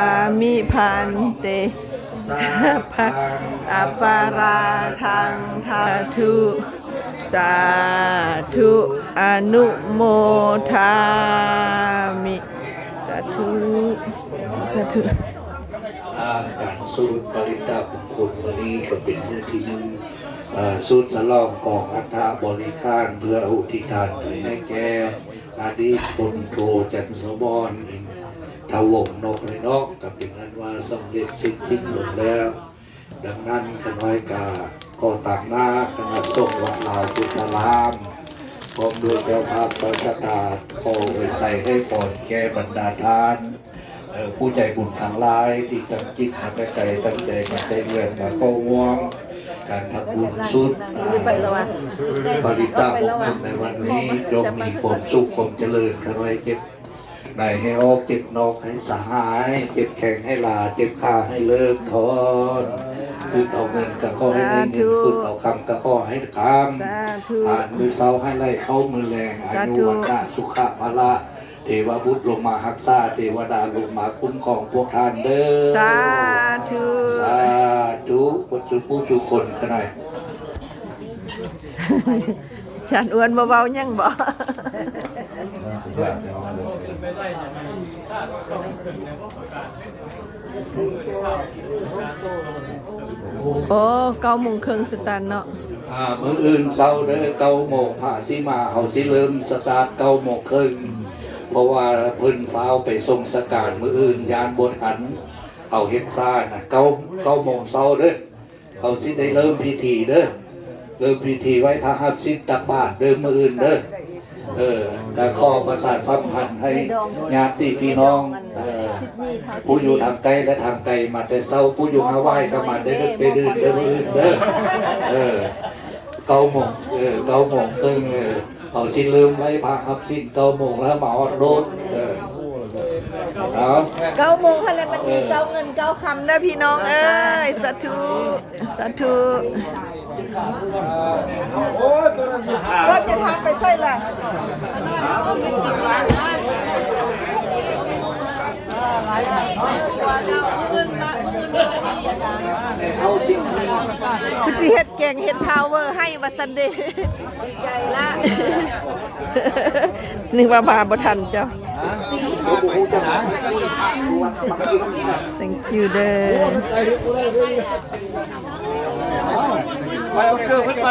າມິພັນເຕ ສັບພັງ ອະປະລາທັງ ສາທຸ ສາທຸ ອະນຸໂມທາມິ ສາທຸ ສາທຸ. ອ່າ ການສູດປະລິດຕະມຸງຄຸນມື້ນີ້ກໍເປັນມື້ທີໜຶ່ງ ເອີ ສູດສະຫຼອງກອງອັດຖະບໍລິຂານ ເພື່ອອຸທິດທານໄປໃຫ້ແກ່ອະດີດພົນໂທ ຈັນສະວອນ ອິນທະວົງ ເນາະ ເນາະ ກໍເປັນອັນວ່າສຳເລັດເສັດສິ້ນລົງແລ້ວ. ດັ່ງນັ້ນ ຂ້ານ້ອຍກະຂໍຕາງໜ້າຄະນະສົງວັດລາວໂພທາລາມ ພ້ອມດ້ວຍເຈົ້າພາບເຈົ້າຊະຕາ ຂໍອວຍໄຊໃຫ້ພອນແກ່ບັນດາທ່ານ ເອີ ຜູ້ໃຈບຸນທັງຫຼາຍ ທີ່ຕັ້ງຈິດມາແຕ່ໄກຕັ້ງໃຈມາແຕ່ເຮືອນ ມາເຂົ້າຮ່ວມການທຳບຸນສູດ ອ່າ ປະລິດຕະມຸງຄຸນໃນວັນນີ້ ຈົ່ງມີຄວາມສຸກຄວາມຈະເລີນ ຂ້ານ້ອຍເຈັບໃນໃຫ້ອອກ ເຈັບນອກໃຫ້ສະຫາຍ ເຈັບແຂ້ງໃຫ້ລາ ເຈັບຂາໃຫ້ເລີກຖອນ ຄຶດເອົາເງິນກະຂໍໃຫ້ໄດ້ເງິນ ຄຶດເອົາຄຳກະຂໍໃຫ້ຄຳ ທານມື້ເຊົ້າໃຫ້ໄຫຼເຂົ້າມື້ແລງ ອາຍຸວັນນະສຸຂະພະລະ ເທວະບຸດລົງມາຮັກສາ ເທວະດາລົງມາຄຸ້ມຄອງພວກທ່ານເດີ ສາທຸ ສາທຸ ໝົດທຸກຜູ້ທຸກຄົນຂະໜາດ. ອາຈານອ້ວນບໍ່ເວົ້າຫຍັງບໍ? ໂອ້ ເກົ້າໂມງເຄິ່ງສະຕານເນາະ. ອ່າ ມື້ອື່ນເຊົ້າເດີ ເກົ້າໂມງພະຊິມາ ເຮົາຊິເລີ່ມສະຕາດເກົ້າໂມງເຄິ່ງ ເພາະວ່າເພິ່ນຟ້າວໄປສົ່ງສະການມື້ອື່ນ ຢ້ານບໍ່ທັນ ເຮົາເຮັດຊ້ານະ ເກົ້າ ເກົ້າໂມງເຊົ້າເດີ ເຮົາຊິໄດ້ເລີ່ມພິທີເດີ ເລີ່ມພິທີໄຫວ້ພະຮັບສິນຕັກບາດເດີ ມື້ອື່ນເດີ. ເອີ ກະຂໍປະຊາສຳພັນໃຫ້ຍາດຕິພີ່ນ້ອງ ເອີ ຜູ້ຢູ່ທາງໃກ້ ແລະ ທາງໄກ ມາແຕ່ເຊົ້າ ຜູ້ຢູ່ຮາວາຍກະມາແຕ່ເດິກແຕ່ດື່ນເດີ ມື້ອື່ນເດີ. ເອີ ເກົ້າໂມງ ເອີ ເກົ້າໂມງເຄິ່ງ ເອີ ເຮົາຊິເລີ່ມໄຫວ້ພະຮັບສິນເກົ້າໂມງແລ້ວມາຮອດໂລດ. ເອີ ເອົາ ເກົ້າໂມງຫັ້ນແຫຼະ ມັນມີເກົ້າເງິນເກົ້າຄຳເດີພີ່ນ້ອງເອີຍ. ສາທຸ ສາທຸ. ເພິ່ນຈະທາງໄປໃສລະ? ເພິ່ນຊິເຮັດແກງເຫັດພາວເວີໃຫ້ວ່າຊັ້ນເດ. ໃຫຍ່ລະ ນຶກວ່າມາບໍ່ທັນເຈົ້າ. Thank you ເດີ. ໄປເອົາເຄື່ອງໄປ ໄປ.